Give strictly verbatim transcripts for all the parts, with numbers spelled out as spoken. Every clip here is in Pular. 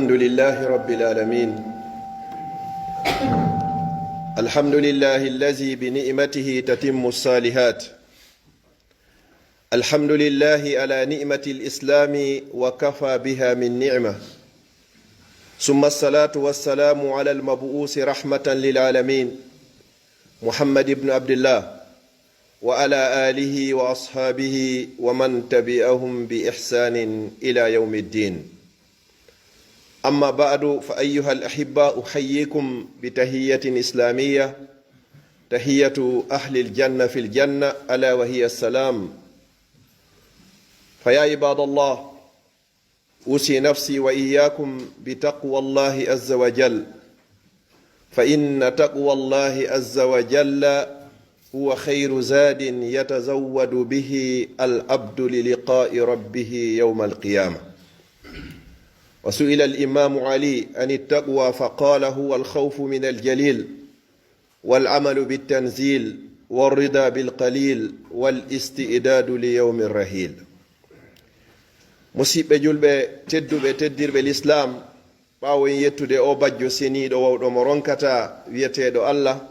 الحمد لله رب العالمين. الحمد لله الذي بنعمته تتم الصالحات. الحمد لله على نعمة الإسلام وكفى بها من نعمة. ثم الصلاة والسلام على المبعوث رحمة للعالمين محمد بن عبد الله وعلى آله وأصحابه ومن تبعهم بإحسان إلى يوم الدين. أما بعد، فأيها الأحبة، أحييكم بتحية إسلامية، تحية أهل الجنة في الجنة، ألا وهي السلام. فيا عباد الله، أوصي نفسي وإياكم بتقوى الله عز وجل، فإن تقوى الله عز وجل هو خير زاد يتزود به العبد للقاء ربه يوم القيامة. وسئل الإمام علي عن التقوى فقال: هو الخوف من الجليل، والعمل بالتنزيل، والرضا بالقليل، والاستعداد ليوم الرحيل. Musiɓɓe julɓe tedduɓe, teddirɓe Lislaam, ɓaawo en yettude o bajjo seniiɗo wawɗo mo ronkataa, wi'eteeɗo Allah,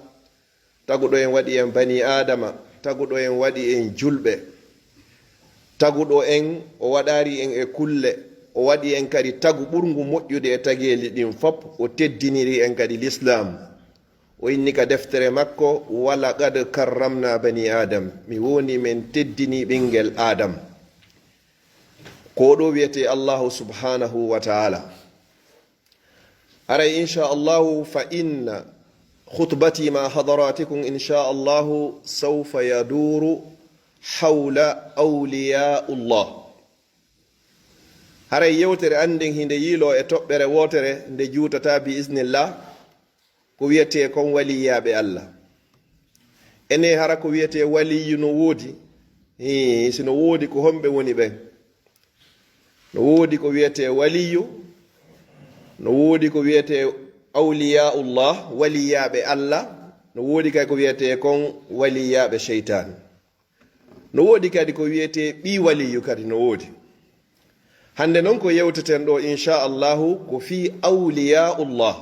taguɗo en waɗi en banii Aadama, taguɗo en waɗi en julɓe, taguɗo en, o waɗaari en e kulle, o waɗi en kadi tagu ɓurngu moƴƴude e tageeli ɗin fop, o teddiniri en kadi Lislaam. O inni ka deftere makko: "Wa laqad karramna bani Adam", mi woni men teddini ɓinngel Adam. Ko ɗo wiyetee Allahu subhanahu wa ta'ala. Aray, insha Allahu, fa inna khutbati ma hadaratikum, insha Allahu, sawfa yaduru hawla awliyaullah. Haray yewtere an nden hinde yiiloo e toɓɓere wootere nde juutata bi iznillah, ko wiyetee kon waliyaaɓe Allah. Ene hara ko wiyetee waliyu no woodi? Hii, si no woodi, ko homɓe woni ɓen? No woodi ko wiyetee waliyu, no woodi ko wiyetee awliyaullah, waliyaaɓe Allah, no woodi kay ko wiyetee kon waliyaaɓe seytaane. No woodi kadi ko wiyetee ɓii waliyu kadi no woodi. Hannde non ko yewteten ɗo, insha Allahu, ko fii awliyaullah,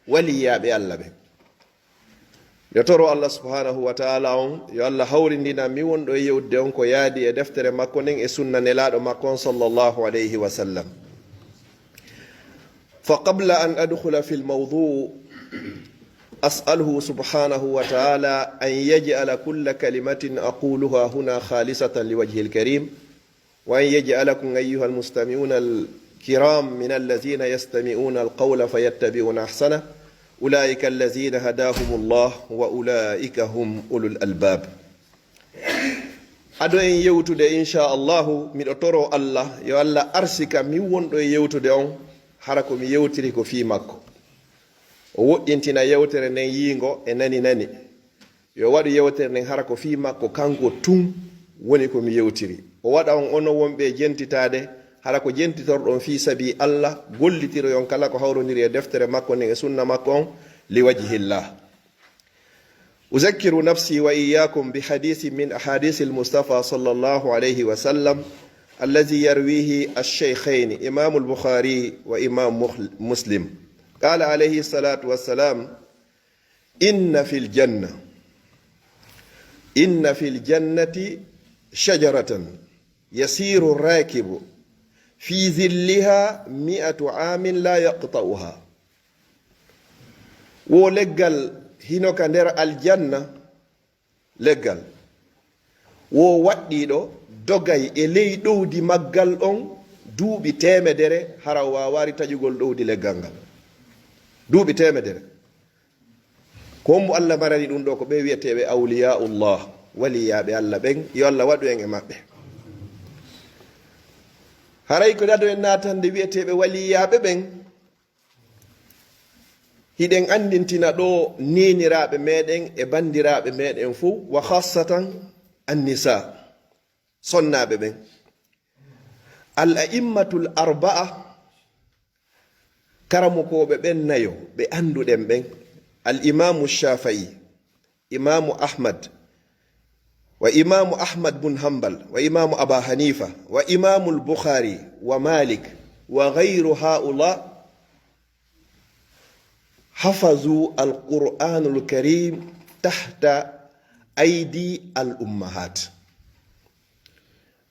waliyaaɓe Allah ɓen. Yo toro Allah subhanahu wa ta'ala on, yo Allah hawrindina mi wonɗo e yewtude on ko yaadi e deftere makko nden e sunna nelaaɗo makko on sallallahu alayhi wa sallam. فقبل أن أدخل في الموضوع، أسأله سبحانه وتعالى أن يجعل كل كلمة أقولها هنا خالصة لوجهه الكريم، وأن يجعلكم أيها المستمعون الكرام من الذين يستمعون القول فيتبعون أحسنه، أولئك الذين هداهم الله وأولئك هم أولو الألباب. Ado en yewtude, insha Allahu, miɗo toro Allah, yo Allah arsika min wonɗo e yewtude on, hara ko mi yewtiri ko fii makko. O woɗɗintina yewtere nden yiingo e nani nani. Yo waɗu yewtere nden hara ko fii makko kanko tun woni ko mi yewtiri. O waɗa on onon wonɓe e jentitaade, hara ko jentitorɗon fii sabii Allah, gollitiroyon kala ko hawrondiri e deftere makko nden e sunna makko on, li wajhillah. أذكر نفسي وإياكم بحديث من أحاديث المصطفى صلى الله عليه وسلم الذي يرويه الشيخين إمام البخاري وإمام مخل-، مسلم. قال عليه الصلاة والسلام: إن في الجنة، إن في الجنة شجرة يسير الراكب في ظلها مائة عام لا يقطعها. Wo leggal hino ka nder aljanna, leggal. Wo waɗɗiiɗo dogay e ley ɗowdi maggal on duuɓi teemedere, hara o waawaari taƴugol ɗowdi leggal ngal. Duuɓi teemedere. Ko hombo Allah marani ɗum ɗo? Ko ɓe wi'eteeɓe awliyaullah, waliyaaɓe Allah ɓen, yo Allah waɗu en e maɓɓe. Haray ko ado en naatande wi'eteeɓe waliyaaɓe ɓen, hiɗen anndintina ɗo neeniraaɓe meɗen e banndiraaɓe meɗen fow, wa khassatan annisa, sonnaaɓe ɓen. Al a'immatul arba'a, karamokooɓe ɓen nayo ɓe annduɗen ɓen, al imaamu Shaafi'i, imaamu Ahmad, wa imaamu Ahmad bun Hanbal, wa imaamu Aba Hanifa, wa imaamul Bukhari, wa Malik, wa ghayru haula, حفظوا القرآن الكريم تحت أيدي الأمهات.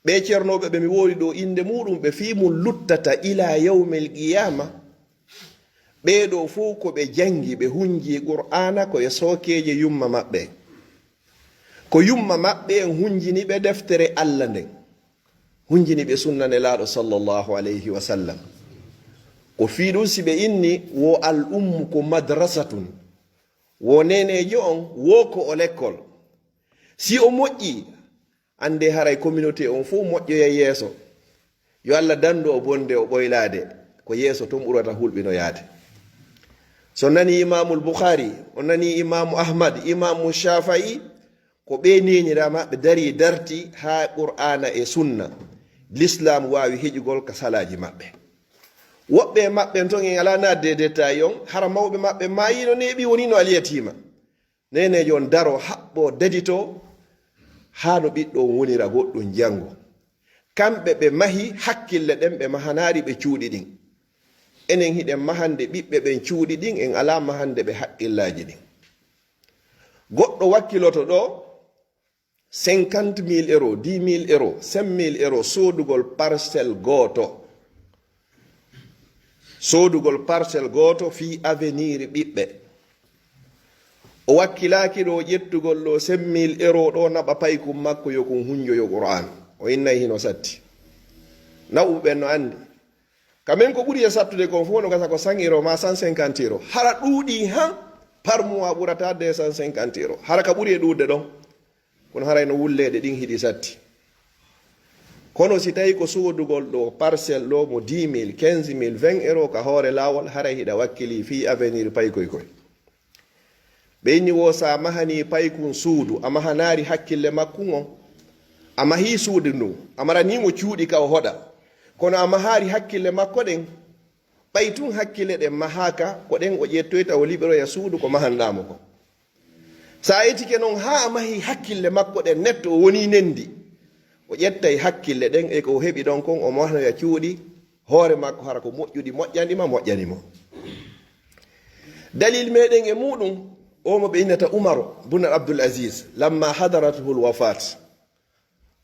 Ɓee cernooɓe ɓe mi woori ɗoo innde muuɗum, ɓe fii mun luttata ilaa yawmil qiyaama, ɓee ɗoo fow ko ɓe janngi, ɓe hunjii Qur'aana ko e sookeeje yumma maɓɓe. Ko yumma maɓɓe en hunjini ɓe deftere Alla nden, hunjini ɓe sunna Nelaaɗo sallallahu alayhi wa sallam. Ko fii ɗun si ɓe inni wo al ummu ko madrasatun, wo neeneejo on wo ko o lekkol. Si o moƴƴii, anndee haray communauté on fow moƴƴoyay yeeso. Yo Alla dandu o bonde o ɓoylaade, ko yeeso ton ɓurata hulɓinoyaade. So nanii Imaamul Bukhaari, o nanii Imaamu Ahmad, Imaamu Shaafa'i, ko ɓee neeniraaɓe maɓɓe darii darti haa Qur'aana e Sunna, Lislaam waawi heƴugol ka salaaji maɓɓe. Woɓɓe e maɓɓe ton en alaa naatde e détail on, hara mawɓe maɓɓe maayiino neeɓii woniino alyatiima. Neeneejo on daroo, haɓɓoo, daditoo, haa no ɓiɗɗo on wonira goɗɗun janngo. Kamɓe ɓe mahi hakkille ɗen, ɓe mahanaali ɓe cuuɗi ɗin. Enen hiɗen mahande ɓiɓɓe ɓen cuuɗi ɗin, en alaa mahande ɓe haqqillaaji ɗin. Goɗɗo wakkiloto ɗoo cinquante mille euros, dix mille euros, cinq mille euros, soodugol parcelle gooto. Soodugol parcelle gooto fii avenir ɓiɓɓe. O wakkilaaki ɗoo ƴettugol ɗoo cinq mille euros ɗoo naɓa paykun makko yo kun hunjoyo Qur'aan. O innay hino satti. Nawɓe ɓen no anndi. Ka men ko ɓuri e sattude kon fow no gasa ko cent euros maa cent cinquante euros. Hara ɗuuɗii han, par mois ɓurataa deux cent cinquante euros. Hara ka ɓuri e ɗuuɗude ɗon. Kono haray no wulleede ɗin hiɗi satti. Kono si tawi ko soodugol ɗoo parcelle ɗoo mo dix mille, quinze mille, vingt euros ka hoore laawol, haray hiɗa wakkilii fii avenir paykoy koy. Ɓe inni wo sa mahanii paykun suudu, a mahanaali hakkille makkun on. A mahii suudu ndun, a maranii mo cuuɗi ka o hoɗa. Kono a mahaali hakkille makko ɗen, ɓay tun hakkille ɗen mahaaka, ko ɗen o ƴettoyta o liɓiroya suudu ko mahanɗaa mo kon. Sa etike non haa a mahii hakkille makko ɗen net o wonii nendi, o ƴettay hakkille ɗen e ko o heɓi ɗon kon o mahnoya cuuɗi hoore makko hara ko moƴƴuɗi moƴƴani ma moƴƴani mo. Dalil meɗen e muɗum, o mo ɓe innata Umaru bun Abdul Aziz, lamma hadaratuhu lwafat,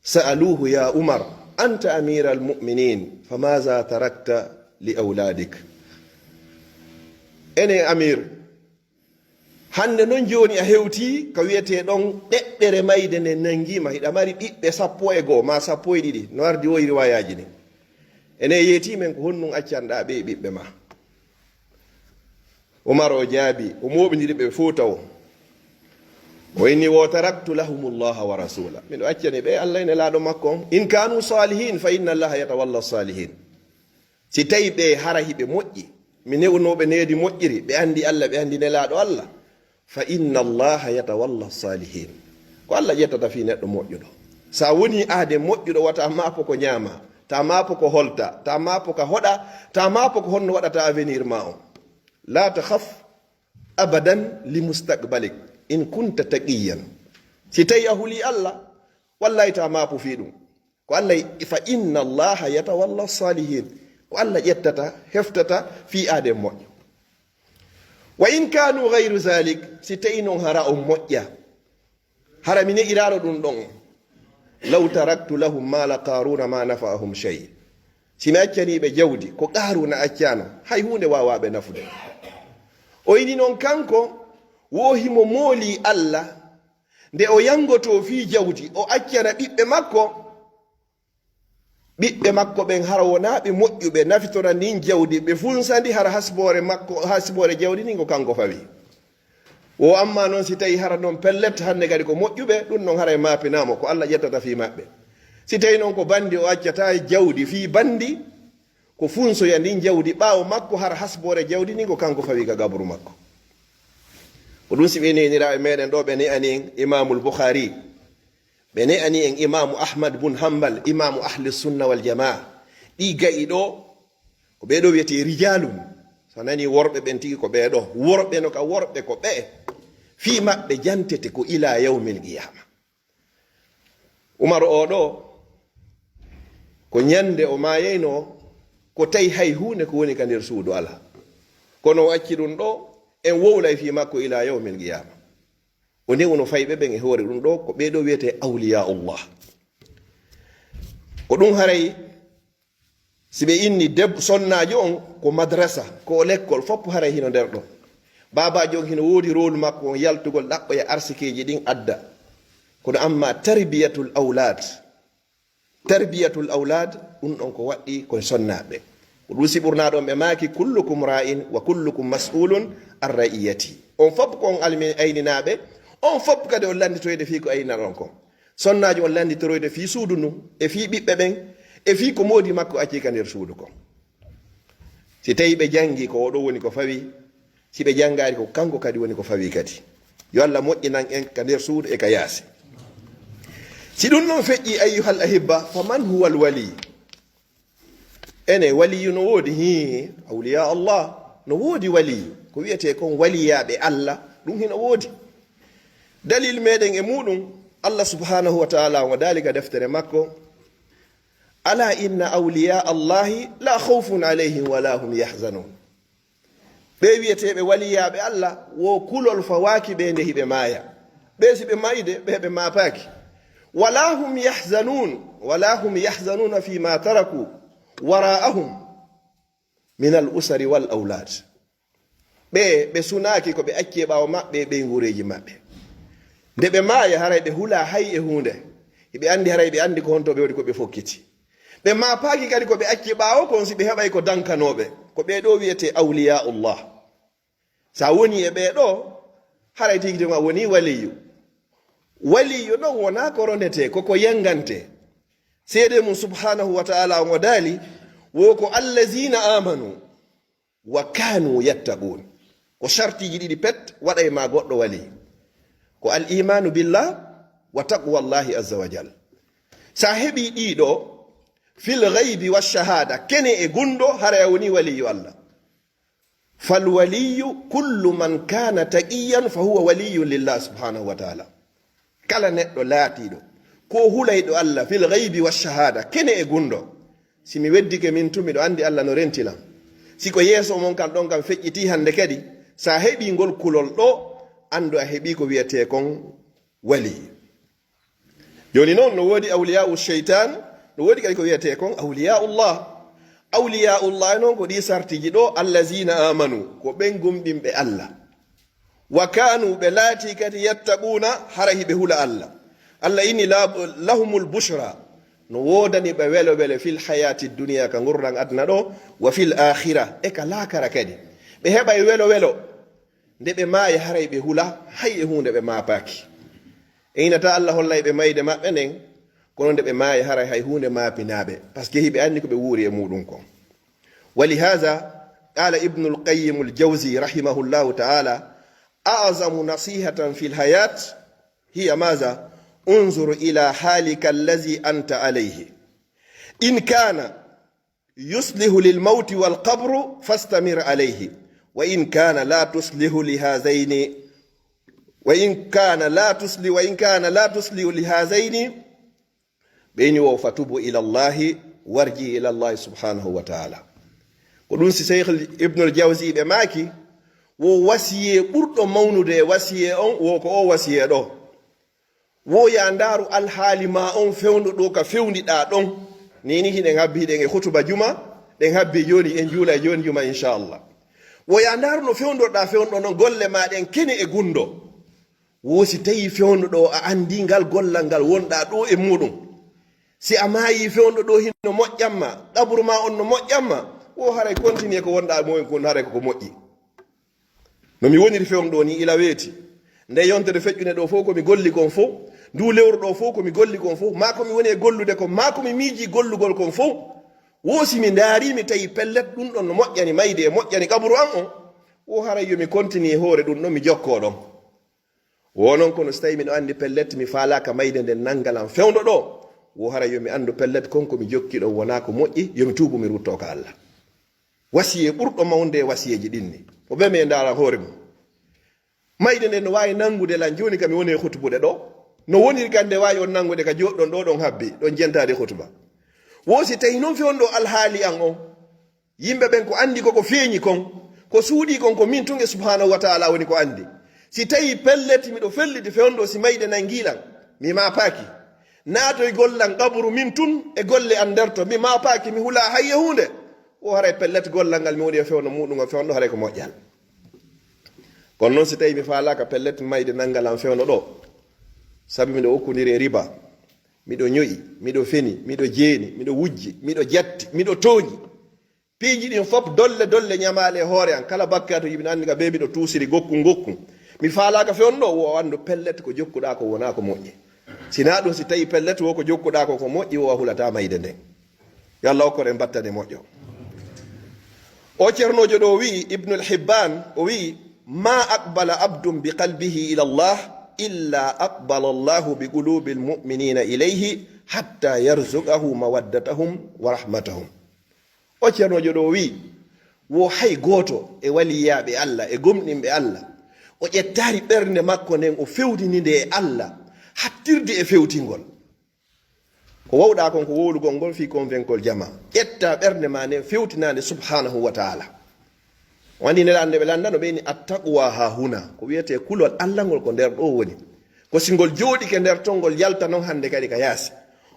sa'aluhu, ya Umar, anta amiral mu'minin, fa maza tarakta li awladik? Enen Amir, hannde non jooni a hewtii ka wi'etee ɗon ɗeɗɗere mayde nden nanngiima, hiɗa mari ɓiɓɓe sappo e goo maa sappo e ɗiɗi, no ardi woy riwaayaaji ɗin. Enen yeetii men ko honɗum accanɗaa ɓee ɓiɓɓe maa? Umar o jaabii, o mooɓindiri ɓe fow tawo. O inni, wo taraktu lahumullaha wa rasula. Miɗo accani ɓe Allah e Nelaaɗo makko on. In kanu salihin, fa inna Allaha yatawalla salihin. Si tawi ɓe hara hiɓe moƴƴi, mi ne'unoo ɓe needi moƴƴiri, ɓe anndi Allah, ɓe anndi Nelaaɗo Allah, fa inna Allaha yatawalla salihin. Ko Allah ƴettata fii neɗɗo moƴƴuɗo. Sa wonii aaden moƴƴuɗo, wata maapo ko ñaamaa, ta maapo ko holtaa, ta maapo ka hoɗaa, ta maapo ko honno waɗata avenir maa on. La takhaf abadan li mustaqbalik in kunta taqiyan. Si tawi a hulii Allah, wallahi ta maapo fii ɗum. Ko Allah, fa inna Allaha yatawalla salihin. Ko Allah ƴettata, heftata fii aaden moƴƴo. Wa in kanu ghayru zalik, si tawi non hara on moƴƴa, hara mi ne'iraano ɗum ɗon, law taraktu lahum mala qaruna ma nafa'ahum shay. Si mi accanii ɓe jawdi ko Qaaruuna accaano, hay huunde waawaa ɓe nafude. O ini non kanko, wo himo moolii Allah, nde o yangotoo fii jawdi, o accana ɓiɓɓe makko. Ɓiɓɓe makko ɓen hara wonaa ɓe moƴƴuɓe, nafitora ndin jawdi, ɓe funsa ndi hara hasboore makko, hasboore jawdi ndin ko kanko fawi. Wo amma non si tawi hara non pellet hannde kadi ko moƴƴuɓe, ɗum non haray maapinaamo, ko Allah ƴettata fii maɓɓe. Si tawi non ko bandi o accata jawdi fii bandi, ko funsoya ndin jawdi ɓaawo makko, hara hasboore jawdi ndin ko kanko fawi ka gaburu makko. Ko ɗum si ɓe neeniraaɓe meɗen ɗo, ɓe ne'ani en Imaamul Bukhari, ɓe ne'ani en Imaamu Ahmad bun Hanbal, Imaamu Ahli Sunna wal Jamaa. Ɗi ga'i ɗo, ko ɓee ɗo wi'etee rijaalun. So a nanii worɓe ɓen tigi ko ɓee ɗo. Worɓe no ka worɓe ko ɓe'e. Fii maɓɓe jantete ko ilaa yawmil qiyaama. Umar oo ɗoo, ko ñande o maayaynoo, ko tawi hay huunde ko woni ka nder suudu alaa. Kono o acci ɗum ɗoo, En wowlay fii makko ilaa yawmil qiyaama. O newuno fayɓe ɓen e hoore ɗum ɗoo, ko ɓee ɗoo wiyetee awliyaa'ullah. Ko ɗum haray, si ɓe inni deb-, sonnaajo on ko madrasa, ko o lekkol, fof haray hino nder ɗon. Baabaajo on hino woodi rôle makko on yaltugol ɗaɓɓoya arsikeeji ɗin adda. Kono amma tarbiyatul awlaad, tarbiyatul awlaad, ɗum ɗon ko waɗɗii koye sonnaaɓe. Ko ɗum si ɓurnaaɗo on ɓe maaki, "Kullukum ra'in wa kullukum mas'ulun an ra'iyati." On fof ko on almi-, ayninaaɓe, on fof kadi on lannditoyde fii ko ayninaa on kon. Sonnaajo on lannditoroyde fii suudu ndun, e fii ɓiɓɓe ɓen, e fii ko moodi makko acci ka nder suudu kon. Si tawii ɓe janngi, ko oo ɗoo woni ko fawi, si ɓe janngaali, ko kanko kadi woni ko fawi kadi. Yo Allah moƴƴinan en ka nder suudu e ka yaasi. Si ɗum non feƴƴii, ayyuhal ahibba, fa man huwa al wali? Ene, waliyu no woodi, hii, awliya Allah, no woodi waliyu. Ko wi'etee kon waliyaaɓe Allah, ɗum hino woodi. Dalil meɗen e muɗum, Allah subhanahu wa ta'ala on daali ka deftere makko, "Ala inna awliya Allahi la khawfun alayhim wa la hum yahzanun." Ɓee wi'eteeɓe waliyaaɓe Allah, wo kulol fawaaki ɓe nde hiɓe maaya. Ɓee si ɓe maayii de, ɓee ɓe maapaaki. Wala hum yahzanun, wala hum yahzanuna fi ma taraku wara'ahum min al usari wal awlad. Ɓee, ɓe sunaaki ko ɓe acci e ɓaawo maɓɓe e ɓeynguureeji maɓɓe. Nde ɓe maaya, haray ɓe hulaa hay e huunde. Hiɓe anndi, haray ɓe anndi ko honto ɓe waɗi ko ɓe fokkiti. Ɓe maapaaki kadi ko ɓe acci ɓaawo kon si ɓe heɓay ko dankanooɓe. Ko ɓee ɗoo wi'etee awliyaa'ullah. Si a wonii e ɓee ɗoo, haray tigi tigi a wonii waliyu. Waliyu ɗon wonaa ko rondetee, ko ko yangantee. Seedee mun subhanahu wa ta'ala on o daali, wo ko allazina amanu wa kanu yattaqun. Ko sartiiji ɗiɗi pet waɗay ma goɗɗo wali. Ko al imanu billah wa taqwallahi azza wa jal. Sa heɓii ɗii ɗoo, fil ghaybi wa shahada, kene e gunndo, haray a wonii waliyu Allah. Fal waliyu kullu man kana taqiyan fa huwa waliyun lillah subhanahu wa ta'ala. Kala neɗɗo laatiiɗo ko hulayɗo Allah fil ghaybi wa shahada, kene e gunndo. Si mi weddike min tun, miɗo anndi Allah no renti lan. Si ko yeeso mon kan ɗon kan feƴƴitii hannde kadi, sa heɓii ngol kulol ɗoo, anndu a heɓii ko wi'etee kon wali. Jooni non, no woodi awliyaa'u sheytan, no woodi kadi ko wi'etee kon awliyaa'ullah. Awliyaa'ullah non ko ɗii sartiiji ɗoo, allazina amanu, ko ɓen gomɗinɓe Allah. Wa kanu, ɓe laatii kadi, yattaquuna, hara hiɓe hula Allah. Allah inni la-, lahumul bushra, no woodani ɓe welo welo fil hayaati dunya, ka ngurndan aduna ɗoo, wa fil akhira, e ka laakara kadi. Ɓe heɓay welo welo. Nde ɓe maayi, haray ɓe hula, hay e huunde ɓe maapaaki. E hinata Allah hollay ɓe mayde maɓɓe nden, kono nde ɓe maayi, haray hay huunde maapinaa ɓe, parce que hiɓe anndi ko ɓe wuuri e muuɗum kon. Wa lihaza qala Ibnul Qayyim al-Jawzi rahimahullahu ta'ala, "A'zamu nasihatan fil hayat hiya maza? Unzur ila halika allazi anta alayhi. In kana yuslihu lil mawti wal qabru fastamir alayhi, wa in kana la tuslihu li hazayni, wa in kana la tusli-, wa in kana la tuslihu li hazayni, ɓeyni wo fatubu ila Allahi, warji ila Allahi subhanahu wa ta'ala." Ko ɗum si Cheikh Ibnul Jawzi ɓe maaki, wo wasiyee ɓurɗo mawnude e wasiyee on, wo ko o wasiyee ɗoo. Wo yaa ndaaru alhaali maa on fewndo ɗoo ka fewndiɗaa ɗon. Nii ni hiɗen habbi hiɗen e hutuba juma, ɗen habbi jooni en juula e jooni juma, inchallah. Wo yaa ndaaru no fewndorɗaa fewndo non golle maa ɗen kene e gunndo. Wo si tawii fewndo ɗoo a anndii ngal gollal ngal wonɗaa ɗoo e muuɗum. Si a maayii fewndo ɗoo hino moƴƴan ma, qabru maa on no moƴƴan ma, wo haray continue ko wonɗaa e muuɗum kon haray ko ko moƴƴi. No mi woniri fewndo ɗoo nii ila weeti. Nde yontere feƴƴunde ɗoo fow ko mi golli kon fow, nduu lewru ɗoo fow ko mi golli kon fow, maa ko mi woni e gollude kon, maa ko mi miijii gollugol kon fow. Wo si mi ndaarii mi tawii pellet ɗum ɗon no moƴƴani mayde e moƴƴani qabru an on, wo haray yo mi continue hoore ɗum ɗon mi jokkoo ɗon. Wo non kono si tawii miɗo anndi pellet mi faalaaka mayde nden nanngal an fewndo ɗoo, wo haray yo mi anndu pellet kon ko mi jokki ɗon wonaa ko moƴƴi, yo mi tuubu mi ruttoo ka Allah. Wasiyee ɓurɗo mawnde e wasiyeeji ɗin ni. O ɓe mi e ndaara hoore mum. Mayde nden no waawi nanngude lan jooni ka mi woni e hutubude ɗoo. No woniri kan nde waawi on nanngude ka jooɗɗon ɗoo ɗon habbi, ɗon jentaade hutuba. Wo si tawii non fewndo alhaali an on, yimɓe ɓen ko anndi ko ko feeñi kon, Ko suuɗii kon ko min tun e subhaanahu wa taala woni ko anndi. Si tawii pellet miɗo felliti fewndo si mayde nanngii lan, mi maapaaki. Naatoygol lan qaburu min tun e golle an nder ton, mi maapaaki, mi hulaa hay e huunde. Wo haray pellet gollal ngal mi woni e fewndo muuɗum on fewndo haray ko moƴƴal. Kono non si tawii mi faalaaka pellet mayde nannga lan fewndo ɗoo, sabi miɗo okkondiri e riba, miɗo ño'i, miɗo feni, miɗo jeeni, miɗo wujji, miɗo jatti, miɗo tooñi. Piiji ɗin fof dolle dolle ñamaale e hoore an, kala bakkaatuuji miɗo anndi ka bee miɗo tuusiri gokkun gokkun. Mi faalaaka fewndo ɗoo, wo anndu pellet ko jokkuɗaa ko wonaa ko moƴƴi. Si naa ɗum, si tawii pellet wo ko jokkuɗaa ko ko moƴƴi, wo a hulataa mayde nden. Yo Allah okkor en battane moƴƴo. O ceernoojo ɗoo wi'i, Ibnul Hibbaan, o wi'i, "Ma aqbala abdun bi qalbihi ila Allah, illa aqbala Allahu bi qulubil mu'minina ilayhi, hatta yarzuqahu mawaddatahum wa rahmatahum." O ceernoojo ɗoo wi'i, wo hay gooto e waliyaaɓe Allah, e gomɗinɓe Allah, o ƴettaari ɓernde makko nden, o fewtini nde e Allah, hattirde e fewtingol. Ko wowɗaa kon ko wowlugol ngol fii konfenkol jamaa. Ƴettaa ɓernde maa nden, fewtinaa nde subhaanahu wa taala. O anndi Nelaaɗo nde ɓe lanndano ɓe ni, "Attaqwa ha huna." Ko wi'etee kulol Allah ngol ko nder ɗoo woni. Ko si ngol jooɗike nder ton, ngol yalta non hannde kadi ka yaasi.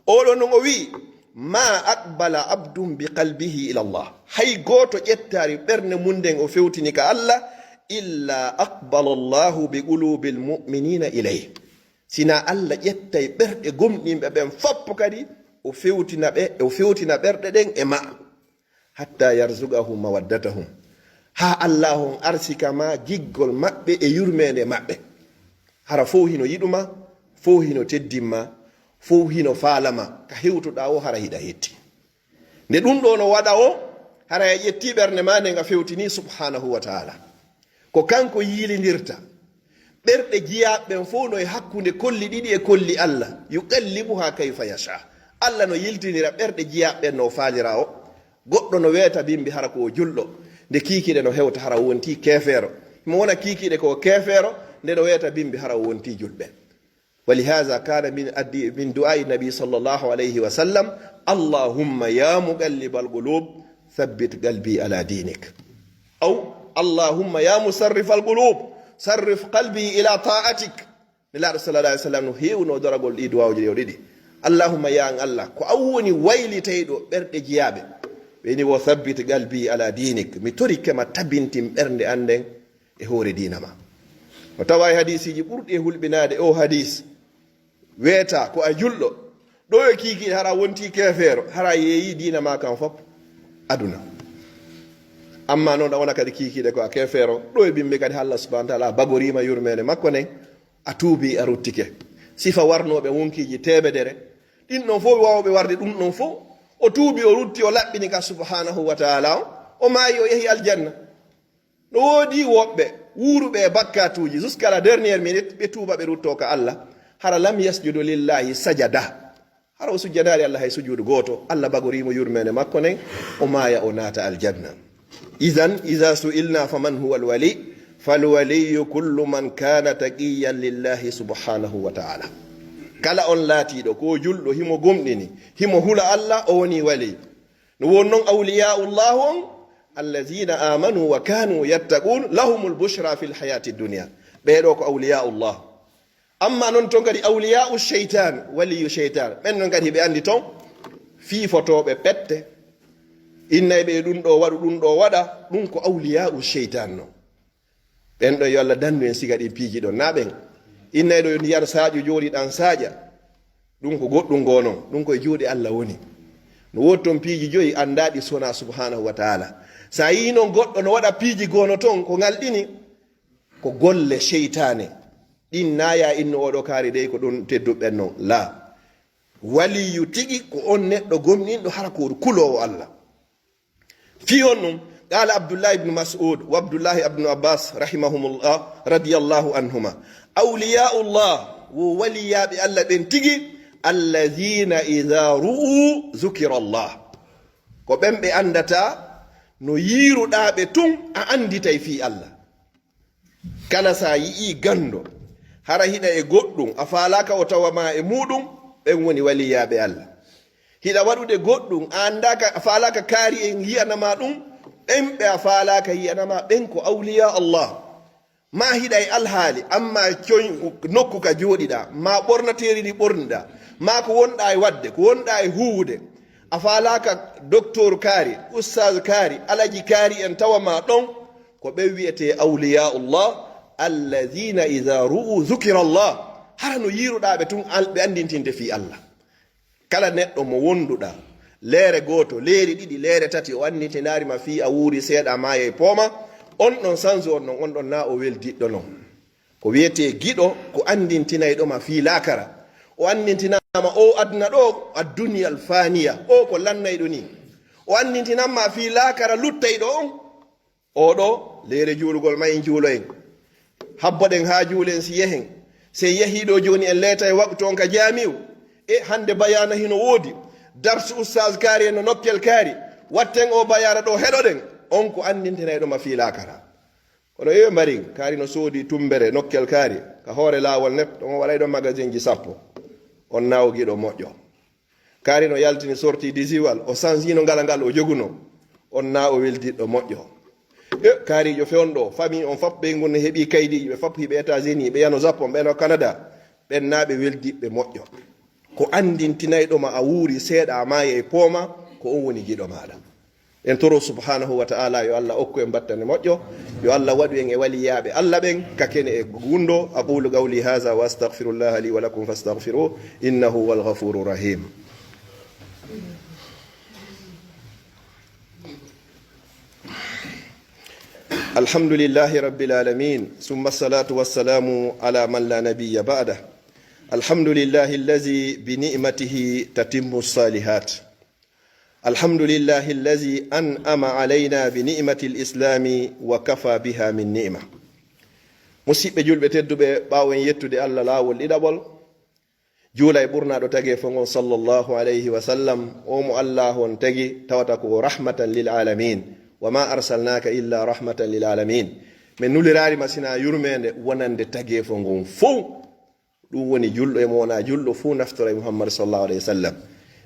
Oo ɗoo non o wi'i, "Ma aqbala abdun bi qalbihi ila Allah." Hay gooto ƴettaari ɓernde mun nden o fewtini ka Allah, "illa aqbala Allahu bi qulubil mu'minina ilayhi." Sinaa Allah ƴettay ɓerɗe gomɗinɓe ɓen fof kadi, o fewtina ɓe, o fewtina ɓerɗe ɗen e maɓɓe. "Hatta yarzuqahum mawaddatahum." Haa Allah on arsika ma giggol maɓɓe e yurmeende maɓɓe. Hara fow hino yiɗu ma, fow hino teddin ma, fow hino faala ma, ka hewtuɗaa o hara hiɗa hetti. Nde ɗum ɗoo no waɗa o, hara a ƴettii ɓernde maa nden a fewtinii subhaanahu wa taala. Ko kanko yiilindirta. Ɓerɗe jiyaaɓe ɓen fow no e hakkunde kolli ɗiɗi e kolli Allah. "Yuqallibuha kayfa yasha." Allah no yiltinira ɓerɗe jiyaaɓe ɓen no o faalira o. Goɗɗo no weeta bimbi hara ko o julɗo. Nde kiikiiɗe no hewta hara o wontii keefeero. Himo wona kiikiiɗe ko o keefeero, nde no weeta bimbi hara o wontii julɓe. ولهذا كان من الد-، من دعاء النبي صلى الله عليه وسلم: "اللهم يا مقلب القلوب ثبت قلبي على دينك." أو: "اللهم يا مصرف القلوب صرف قلبي إلى طاعتك." Nelaaɗo sallallahu alaihi wasallam no heewno doragol ɗii duwaawuji ɗoo ɗiɗi. "Allahumma, ya an Allah, ko an woni waylitayɗo ɓerɗe jiyaaɓe." Ɓe ni wo: "Thabbit qalbi ala diinik." Mi torike ma tabintin ɓernde an nden e hoore diina ma. No tawa e hadiisiiji ɓurɗi e hulɓinaade oo hadiis, weeta ko a julɗo, ɗo e kiikiiɗe hara wontii keefeero, hara yeeyii diina ma kan fof aduna. Amma non ɗa wona kadi kiikiiɗe ko a keefeero, ɗo e bimbi kadi Allah subhanahu wa taala bagoriima yurmeende makko nden, a tuubii a ruttike. Sifa warnooɓe wonkiiji teemedere, ɗin ɗon fof waawɓe warde ɗum ɗon fof, o tuubii o rutti o laɓɓini ka subhanahu wa taala, o maayi o yehi aljanna. No woodi woɓɓe wuuruɓe e bakkaatuuji jusqu'à la dernière minute, ɓe tuuba ɓe ruttoo ka Allah. Hara lam yasjudu lillahi sajada. Hara o sujjadaali Allah hay sujuudu gooto. Allah bagoriimo yurmeende makko nden, o maaya o naata aljanna. Idan, iza su'ilna faman huwa alwali, falwaliyu kullu man kana taqiyan lillahi subhanahu wa ta'ala. Kala on laatiiɗo ko julɗo, himo gomɗini, himo hula Allah, o woni wali. No won non awliyaa'ullah on, allazina amanu wa kanu yattaqun, lahumul bushra fil hayati dunya. Ɓee ɗoo ko awliyaa'ullah. Amma non ton kadi awliyaa'u sheytan, waliyu sheytan. Ɓen non kadi hiɓe anndi ton, fiifotooɓe pette. Innay ɓe ɗum ɗoo waɗu, ɗum ɗoo waɗa, ɗum ko awliyaa'u sheytan non. Ɓen ɗon yo Allah dandu en siga ɗin piiji ɗon. Na ɓen. Innay ɗo yo ndiyam saaƴu jooɗi ɗan saaƴa. Ɗum ko goɗɗum goo non. Ɗum ko e juuɗe Allah woni. No woodi ton piiji joyi anndaaɗi sona subhanahu wa ta'ala. Sa yii non goɗɗo no waɗa piiji goo no ton ko ngalɗini, ko golle seytaane. Ɗin naaya inno oɗo kaari dey ko ɗum tedduɓe ɓen non. La. Waliyu tigi ko on neɗɗo gomɗinɗo hara ko kuloowo Allah. Fii honɗum? Qaala Abdullah ibn Mas'ud wa Abdullah ibn Abbas rahimahumullah, radiyallahu anhuma. Awliyaa'ullah, wo waliyaaɓe Allah ɓen tigi, alladhina idha ru'u dhukira Allah. Ko ɓen ɓe anndata, no yiiruɗaa ɓe tun, a annditay fii Allah. Kala sa yi'ii ganndo, hara hiɗa e goɗɗum, a faalaaka o tawa ma e muuɗum, ɓen woni waliyaaɓe Allah. Hiɗa waɗude goɗɗum, a anndaaka, a faalaaka kaari en yi'ana ma ɗum, Ɓen ɓe a faalaaka yi'anama, ɓen ko awliyaa Allah. Maa hiɗa e alhaali, amma coñ-, nokku ka jooɗiɗaa, maa ɓornateeri ndi ɓorniɗaa, maa ko wonɗaa e waɗde, ko wonɗaa e huuwude. A faalaaka doktor kaari, ustaaz kaari, alaji kaari en tawa ma ɗon, ko ɓen wi'etee awliyaa Allah, alladhiina idhaa ru'uu dhukira Allah. Hara no yiiruɗaa ɓe tun, al-, ɓe anndintinte fii Allah. Kala neɗɗo mo wonduɗaa, leere gooto, leeri ɗiɗi, leere tati, o anndintinaari ma fii a wuuri seeɗa, a maayay pooma, on ɗon sansu on ɗon, on ɗon naa o weldiɗɗo non. Ko wi'etee giɗo, ko anndintinayɗo ma fii laakara. O anndintinaama o aduna ɗo, adduniyal faaniya, o ko lannayɗo nii. O anndintinan ma fii laakara luttayɗo on. Oo ɗoo, leere juulugol ma en juuloyen. Habboɗen haa juulen si yehen. Si en yehii ɗoo jooni en leetay waqtu on ka jaami'u. E hannde bayaana hino woodi. Darsu ustaaz kaari en no nokkel kaari. Watten oo bayaana ɗoo heɗoɗen. On ko anndintinayɗo ma fii laakara. Kono yo mbarin, kaari no soodi tumbere nokkel kaari. Ka hoore laawol net, ɗon o waɗay ɗon magasinji sappo. On naa o giɗo moƴƴo. Kaari no yaltini sorti disiwal, o sansiino ngal ngal o joguno. On naa o weldiɗɗo moƴƴo. E kaariijo fewndo, famii on fop ɓe ngun heɓii kaydiiji, ɓe fop hiɓe États-Unis, ɓe yano Japon, ɓe no Canada. Ɓen naa ɓe weldiɓɓe moƴƴo. Ko anndintinayɗo ma a wuuri seeɗa, a maayay pooma, ko on woni giɗo maaɗa. En toro subhanahu wa ta'ala yo Allah okku en battane moƴƴo, yo Allah waɗu en e waliyaaɓe Allah ɓen ka kene e gundo. أقول قولي هذا وأستغفر الله لي ولكم فاستغفروه إنه هو الغفور الرحيم. الحمد لله رب العالمين، ثم الصلاة والسلام على من لا نبي بعده. الحمد لله الذي بنعمته تتم الصالحات. الحمد لله الذي أنعم علينا بنعمة الإسلام وكفى بها من نعمة. Musiɓɓe julɓe tedduɓe, ɓaawo en yettude Allah laawol ɗiɗaɓol, juula e ɓurnaaɗo tageefo ngon sallallahu alayhi wa sallam, o mo Allah on tagi tawata ko rahmatan lil alamin. وما أرسلناك إلا رحمة للعالمين. Men nuliraali ma sinaa yurmeende wonande tageefo ngon fow. Ɗum woni julɗo e mo wonaa julɗo fuu naftora e Muhammad sallallahu alayhi wa sallam.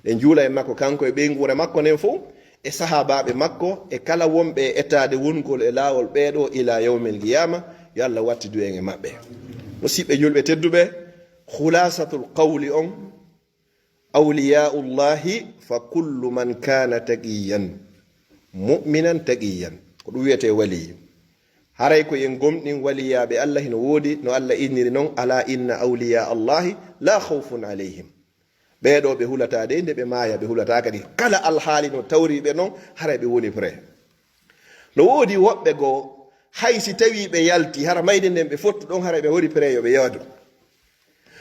Ɗen juula e makko kanko e ɓeynguure makko nden fow, e sahaabaaɓe makko, e kala wonɓe e etaade wongol e laawol ɓee ɗoo ilaa yawmil qiyaama, yo Allah wattidu en e maɓɓe. Musiɓɓe julɓe tedduɓe, khulaasatul qawli on, awliyaa'ullaahi fa kullu man kaana taqiyyan, mu'minan taqiyyan. Ko ɗum wiyetee waliyu. Haray ko en gomɗin waliyaaɓe Allah hino woodi, no Allah inniri non, "Alaa inna awliyaa Allahi laa khawfun alayhim." Ɓee ɗoo ɓe hulataa de, nde ɓe maaya ɓe hulataa kadi. Kala alhaali no tawri ɓe non, haray ɓe woni prêt. No woodi woɓɓe goo, hay si tawii ɓe yalti, hara mayde nden ɓe fottu ɗon, haray ɓe woni prêt yo ɓe yaadu.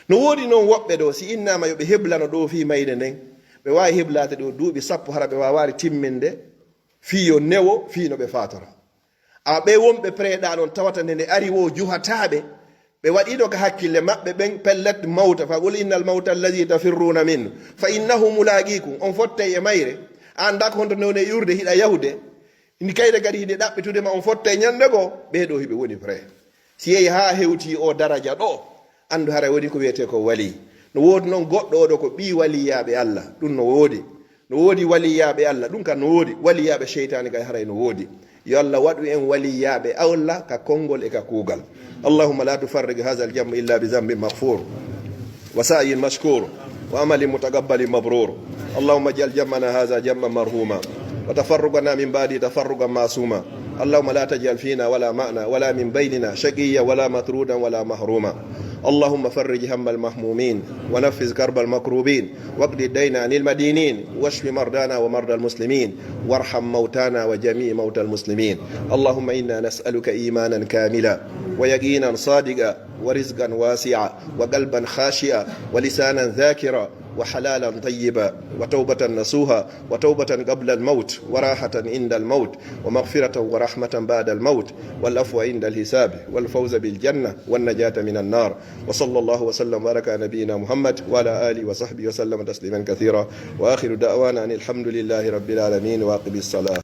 No woodi non woɓɓe ɗoo, si innaama yo ɓe heblano ɗoo fii mayde nden, ɓe waawi heblaade ɗoo duuɓi sappo, hara ɓe waawaali timminde fii yo newo, fii no ɓe faatora. A ɓe wonɓe prêt ɗaa ɗon tawata nde nde ari woo juhataa ɓe, ɓe waɗiino ka hakkille maɓɓe ɓen pellet mawta, fa qul innal mawta allazi tafirruuna minhu, fa innahu mulaaqiikum, on fottay e mayre, a anndaa ko honto newne ƴurde hiɗa yahude, ndi kayre kadi hiɗe ɗaɓɓitude ma on fottay ñannde goo, ɓee ɗoo hiɓe woni prêt. Si yehi haa hewtii oo daraja ɗoo, anndu haray woni ko wiyetee ko walii. No woodi non goɗɗo oo ɗoo ko ɓii waliyaaɓe Allah, ɗum no woodi. No woodi waliyaaɓe Allah, ɗum kam no woodi. Waliyaaɓe seytaani kay haray no woodi. Yo Allah waɗu en waliyaaɓe Allah ka konngol e ka kuugal. اللهم لا تفرق هذا الجمع إلا بذنب مغفور وسعي مشكور وعمل متقبل مبرور. اللهم اجعل جمعنا هذا جمعا مرحوما وتفرقنا من بعده تفرقا معصوما. اللهم لا تجعل فينا ولا معنا ولا من بيننا شقيا ولا مطرودا ولا محروما. اللهم فرج هم المهمومين ونفس كرب المكروبين واقض الدين عن المدينين واشف مرضانا ومرضى المسلمين وارحم موتانا وجميع موتى المسلمين. اللهم إنا نسألك إيمانا كاملا ويقينا صادقا ورزقا واسعا وقلبا خاشعا ولسانا ذاكرا وحلالا طيبا وتوبة نصوحا وتوبة قبل الموت وراحة عند الموت ومغفرة ورحمة بعد الموت والعفو عند الحساب والفوز بالجنة والنجاة من النار. وصلى الله وسلم وبارك على نبينا محمد وعلى آله وصحبه وسلم تسليما كثيرا. وآخر دعوانا أن الحمد لله رب العالمين. وأقم الصلاة.